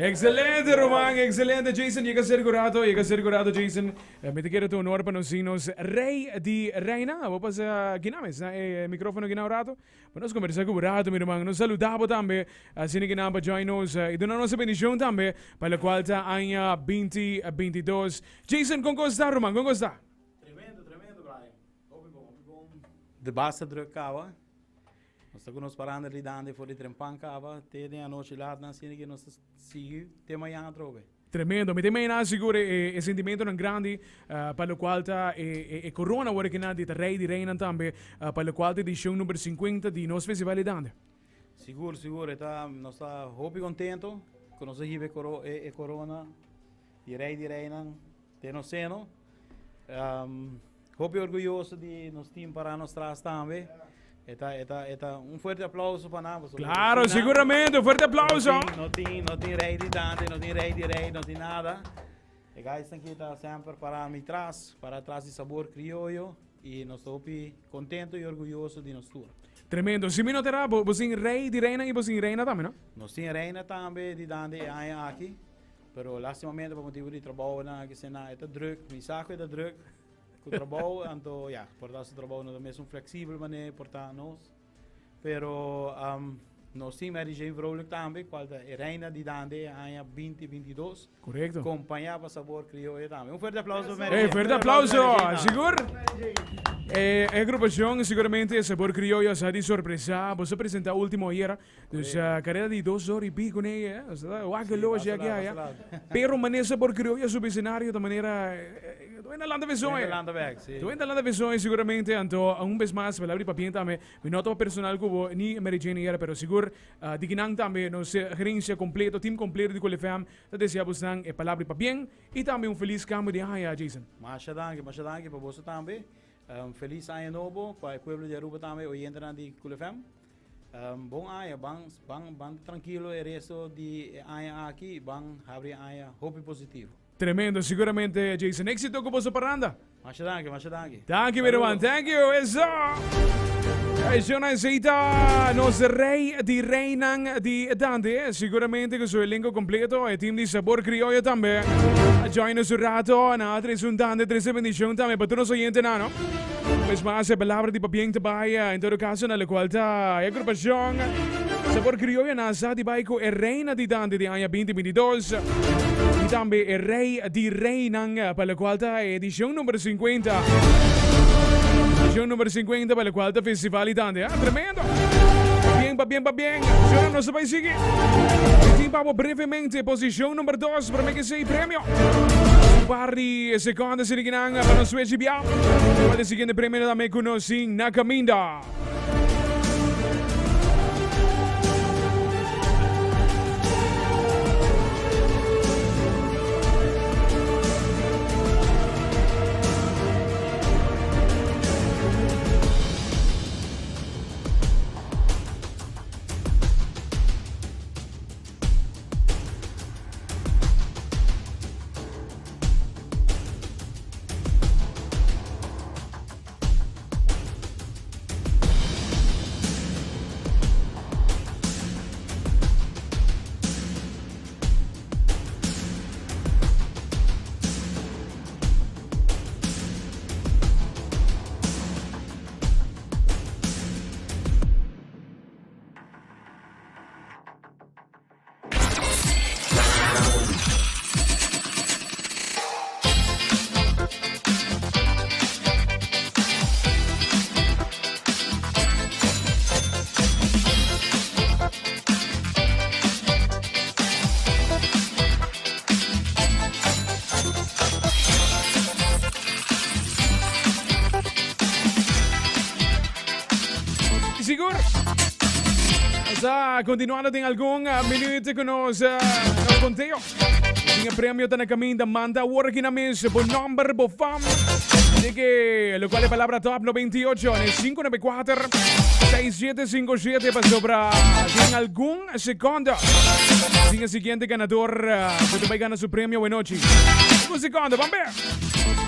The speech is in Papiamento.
Excelente Roman, excelente Jason. Yega cerca un rato, yega cerca un rato Jason. Eh, mi te quiero tu honor pa nos nos rey di reina. Bo pasa ginames na e microfono gina un rato. Pa nos conversa cu un rato mi ruman. Nos saludabo tambe. Asina ki nan pa join nos eh, y duna nos e bendición tambe pa lo cual ta aña 2022. Jason, con cos ta ruman? Con cos ta? Tremendo, tremendo, Brian. Hopi bon, hopi bon. De basta druk caba. Nos ta cu nos paranda lidando for di trempan caba te den anochi laat nan asina ki nos ta sigui te mañan atrobe. Tremendo. Mi ta imagina sigur e e sentimentonan grandi pa locual ta e e corona awor aki nan di ta rey di reynan tambe pa locual ta edicion number 50 di nos festival di Dande. Sigur, sigur. E ta, nos ta hopi contento cu nos a hiba e coro e corona di rey di reynan Den nos seno. Hopi orguyoso di nos team para nos tras tambe. E ta, e ta, e ta un fuerte aplauso pa nan. Claro, seguramente, un fuerte aplauso. No tin, no tin rey di Dante, no tin rey di rey, no tin nada. E guys aquí ta semper para mi tras, para tras di Sabor Criollo. Y nos ta hopi contento y orguyoso di nos tur. Tremendo. Si mi no ta erra, bo, bo tin rey di reina y bo tin reina tambe, no? Nos tin reina tambe di Dante e aña aki. Pero lastimamente pa motibu di trabounan aki sena e ta druk, mi sa ku e ta druk ku trabou, anto ya, por ta su trabou no ta mesun fleksibel manera por ta nos. Pero nos tin Mary Jane Vrolijk tambe, kual ta e reina di Dande e aña binti binti dos. Korekto. Kompañá pa Sabor Krioyo tambe. Un fuerte aplauso pa Mary Jane. Hey, fuerte aplauso, sigur. E agrupashon siguramente Sabor Krioyo a sa di sorpresá. Boso a presentá ultimo ayera. Dus carrera di dos ora y pico ne, eh. Wak e loge aki aya. Pero mane Sabor Crioyo a subi escenario ta manera tu hende a lanta besoe. Tu hende a lanta besoe seguramente. Anto un bes mas palabra di pabien tambe. Mi no ta personal cu bo ni Mary Jane ayera pero sigur di kinan tambe nos gerencia completo, team completo di Cool FM ta desea bosnan e palabra di pabien y tambe un feliz cambio di aña Jason. Masha danki, masha danki pa boso tambe. Feliz aña nobo pa e pueblo di Aruba tambe, oyentenan di Cool FM. Bon aña, ban ban ban trankilo e resto di e aña aki y ban habri e aña hopi positivo. Tremendo, siguramente Jason. Éxito cu boso paranda. Masha danki, masha danki. Danki mi ruman, thank you. Eso. Eso ta nos rey di reynan di Dande. Siguramente cu su elenco completo, e team di Sabor Criollo tambe. A join nos un rato, na trece un Dande, trece bendicion tambe pa tur nos oyentenan, no? Pues mas e palabra di pabien ta bai, en todo caso na locual ta e agrupacion Sabor Crioyo na sa di bai cu e reina di Dande di aña 2022 y tambe e rey di reynan pa locual ta e edicion number 50. Edicion number 50 pa locual ta Festival di Dande. Ah, tremendo! Pabien, pabien, pabien. Señora, nos ta bai sigui. Mi tin pa bo brevemente posicion number 2 prome ke sei premio. Un par di seconde sirikinan pa nos switch bia. Cual e siguiente premio tambe cu nos tin na caminda. Sa continuando den algun minuut cu nos nos conteo. Sin e premio ta na caminda, manda awor aki na mes bo nomber, bo fam. Así que lo cual e palabra Top 98 en 594 6757 pasobra den algun secondo. Sin e siguiente ganador cu ta bay gana su premio anochi. Un secondo, ban ver.